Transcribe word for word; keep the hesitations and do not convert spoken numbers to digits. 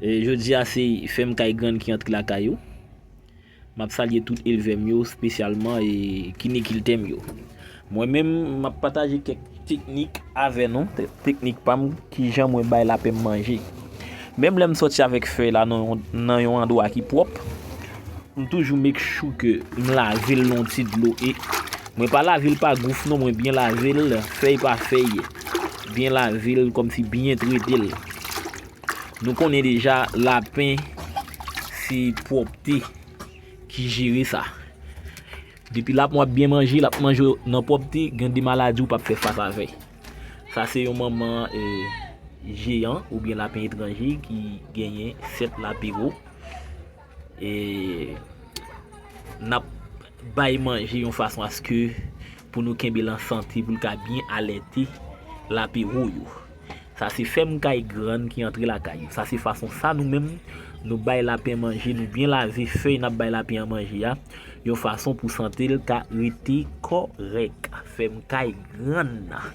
E, jodi a se fèm kay grann ki antre lakay ou. M ap salye tout elvè m yo, espesyalman e kinikiltè m yo. Mwen menm, m ap pataje kèk teknik avè nou, te- teknik pa m, kijan mwen bay lapen m manje. Menm lè m sòti avèk fèy la nan yon, nan yon andwa ki pwòp, m toujou make sure ke m lave l nan yon ti dlo. E mwen pa lave l pa gouf non, mwen byen lave l, fèy pa fèy. Byen lave l, kòmsi byen trete l. Nou konnen deja lapen se pwòpte ki jere sa. Depi lapen w ap byen manje, l ap manje nan pwòpte, gen de maladi ou p ap fè fas avè. Sa se yon manman e, jeyan oubyen lapen etranje ki genyen sèt lape wo. E n ap bay manje yon fason aske pou nou kenbe l an sante, pou l ka byen alète lape wo yo. Sa se fèm kay grann ki antre lakay ou. Sa se fason sa nou menm nou bay lapen manje, nou byen lave fèy n ap bay lapen an manje a, yon fason pou sante l ka rete kòrèk. Fèm kay grann nan.